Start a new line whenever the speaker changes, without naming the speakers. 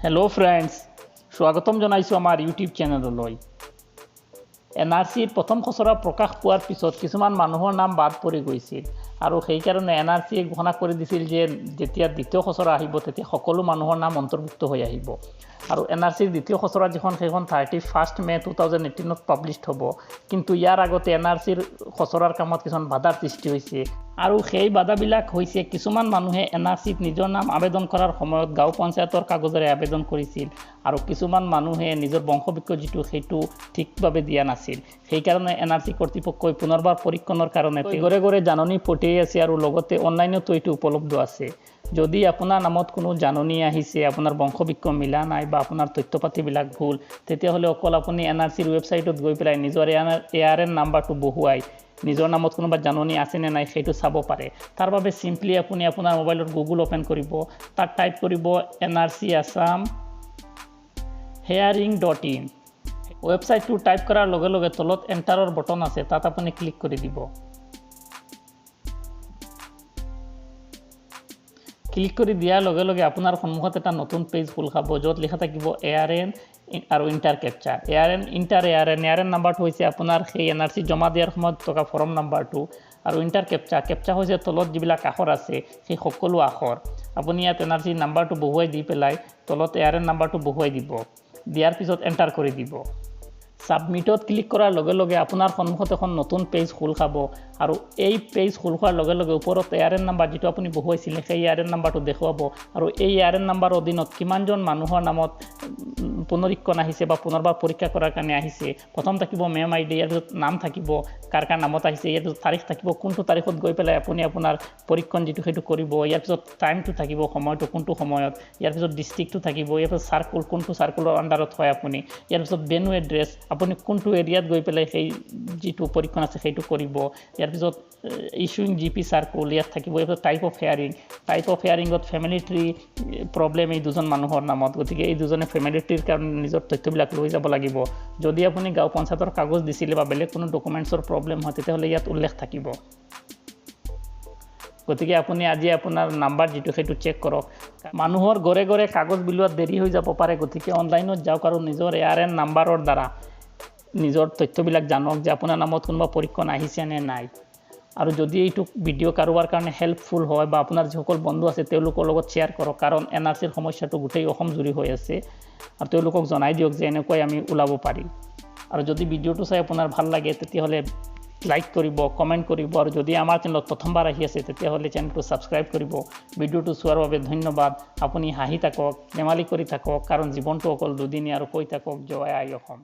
Hello' friends, স্বাগতম জনাইছোঁ আমাৰ ইউটিউব চেনেললৈ। এন আৰ চিৰ প্ৰথম খচৰা প্ৰকাশ পোৱাৰ পিছত কিছুমান মানুহৰ নাম বাদ পৰি গৈছিল আৰু সেইকাৰণে এন আৰ চিয়ে ঘোষণা কৰি দিছিল যে যেতিয়া দ্বিতীয় খচৰা আহিব, তেতিয়া সকলো মানুহৰ নাম অন্তৰ্ভুক্ত হৈ আহিব। আৰু এন আৰ চিৰ দ্বিতীয় খচৰা যিখন, সেইখন 31 মে' 2018ত পাব্লিছড হ'ব। কিন্তু ইয়াৰ আগতে এন আৰ চিৰ খচৰাৰ কামত কিছুমান বাধাৰ সৃষ্টি হৈছে আৰু সেই বাধাবিলাক হৈছে, কিছুমান মানুহে এন আৰ চিত নিজৰ নাম আবেদন কৰাৰ সময়ত গাঁও পঞ্চায়তৰ কাগজেৰে আবেদন কৰিছিল আৰু কিছুমান মানুহে নিজৰ বংশবৃক্ষ যিটো, সেইটো ঠিকভাৱে দিয়া নাছিল। সেইকাৰণে এন আৰ চি কৰ্তৃপক্ষই পুনৰবাৰ পৰীক্ষণৰ কাৰণে ঘৰে ঘৰে জাননী পঠিয়াই আছে আৰু লগতে অনলাইনতো এইটো উপলব্ধ আছে। যদি আপোনাৰ নামত কোনো জাননী আহিছে, আপোনাৰ বংশবৃক্ষ মিলা নাই বা আপোনাৰ তথ্য পাতিবিলাক ভুল, তেতিয়াহ'লে অকল আপুনি এন আৰ চিৰ ৱেবছাইটত গৈ পেলাই নিজৰ এ আৰ এন নাম্বাৰটো বহুৱাই নিজৰ নামত কোনোবা জাননী আছে নে নাই, সেইটো চাব পাৰে। তাৰ বাবে চিম্পলি আপুনি আপোনাৰ মোবাইলত গুগল অ'পেন কৰিব, তাত টাইপ কৰিব nrcassamhearing.in। ৱেবছাইটটো টাইপ কৰাৰ লগে লগে তলত এণ্টাৰৰ বটন আছে, তাত আপুনি ক্লিক কৰি দিব। ক্লিক কৰি দিয়াৰ লগে লগে আপোনাৰ সন্মুখত এটা নতুন পেজ খোল খাব, য'ত লিখা থাকিব এ আৰ এন আৰু enter captcha. ARN, enter ARN. ARN নাম্বাৰটো হৈছে আপোনাৰ সেই এন আৰ চি জমা দিয়াৰ সময়ত থকা ফৰ্ম নাম্বাৰটো আৰু এণ্টাৰ কেপচা, কেপচা হৈছে তলত যিবিলাক আখৰ আছে, সেই সকলো আখৰ। আপুনি ইয়াত এন আৰ চি নাম্বাৰটো বহুৱাই দি পেলাই তলত এ আৰ এন নাম্বাৰটো বহুৱাই দিব। দিয়াৰ পিছত এণ্টাৰ কৰি দিব। ছাবমিটত ক্লিক কৰাৰ লগে লগে আপোনাৰ সন্মুখত এখন নতুন পেজ খোল খাব আৰু এই পেজ খোল খোৱাৰ লগে লগে ওপৰত এ আৰ এন নাম্বাৰ যিটো আপুনি বহুৱাইছিলে, সেই এ আৰ এন নাম্বাৰটো দেখুৱাব আৰু এই এ আৰ এন নাম্বাৰৰ অধীনত কিমানজন মানুহৰ নামত পুনৰীক্ষণ আহিছে বা পুনৰবাৰ পৰীক্ষা কৰাৰ কাৰণে আহিছে। প্ৰথম থাকিব মেম আই ডি, ইয়াৰ পিছত নাম থাকিব, কাৰ কাৰ নামত আহিছে। ইয়াৰ পিছত তাৰিখ থাকিব, কোনটো তাৰিখত গৈ পেলাই আপুনি আপোনাৰ পৰীক্ষণ যিটো, সেইটো কৰিব। ইয়াৰ পিছত টাইমটো থাকিব, সময়টো কোনটো সময়ত। ইয়াৰ পিছত ডিষ্ট্ৰিক্টটো থাকিব। ইয়াৰ পিছত চাৰ্কুল, কোনটো চাৰ্কুলৰ আণ্ডাৰত হয় আপুনি। ইয়াৰ পিছত ভেনু এড্ৰেছ, আপুনি কোনটো এৰিয়াত গৈ পেলাই সেই যিটো পৰীক্ষণ আছে, সেইটো কৰিব। ইয়াৰ পিছত ইছ্যুইং জি পি চাৰ্কুল ইয়াত থাকিব। ইয়াৰ পিছত type of hearing. Type of হেয়াৰিঙত family tree problem এই দুজন মানুহৰ নামত, গতিকে এই দুজনে ফেমিলি ট্ৰীৰ কাৰণে নিজৰ তথ্যবিলাক লৈ যাব লাগিব। যদি আপুনি গাঁও পঞ্চায়তৰ কাগজ দিছিলে বা বেলেগ কোনো ডকুমেণ্টছৰ প্ৰব্লেম হয়, তেতিয়াহ'লে ইয়াত উল্লেখ থাকিব। গতিকে আপুনি আজি আপোনাৰ নাম্বাৰ যিটো, সেইটো চেক কৰক। মানুহৰ ঘৰে ঘৰে কাগজ বিলোৱাত দেৰি হৈ যাব পাৰে, গতিকে অনলাইনত যাওক আৰু নিজৰ এ আৰ এন নাম্বাৰৰ দ্বাৰা নিজৰ তথ্যবিলাক জানক যে আপোনাৰ নামত কোনোবা পৰীক্ষণ আহিছে নে নাই। আৰু যদি এইটো ভিডিঅ' কাৰোবাৰ কাৰণে হেল্পফুল হয় বা আপোনাৰ যিসকল বন্ধু আছে, তেওঁলোকৰ লগত শ্বেয়াৰ কৰক, কাৰণ এন আৰ চিৰ সমস্যাটো গোটেই অসম জুৰি হৈ আছে আৰু তেওঁলোকক জনাই দিয়ক যে এনেকুৱাই আমি ওলাব পাৰি। আৰু যদি ভিডিঅ'টো চাই আপোনাৰ ভাল লাগে, তেতিয়াহ'লে লাইক কৰিব, কমেণ্ট কৰিব আৰু যদি আমাৰ চেনেলত প্ৰথমবাৰ আহি আছে, তেতিয়াহ'লে চেনেলটো ছাবস্ক্ৰাইব কৰিব। ভিডিঅ'টো চোৱাৰ বাবে ধন্যবাদ। আপুনি হাঁহি থাকক, ধেমালি কৰি থাকক, কাৰণ জীৱনটো অকল দুদিনীয়া আৰু কৈ থাকক, জয় আই অসম।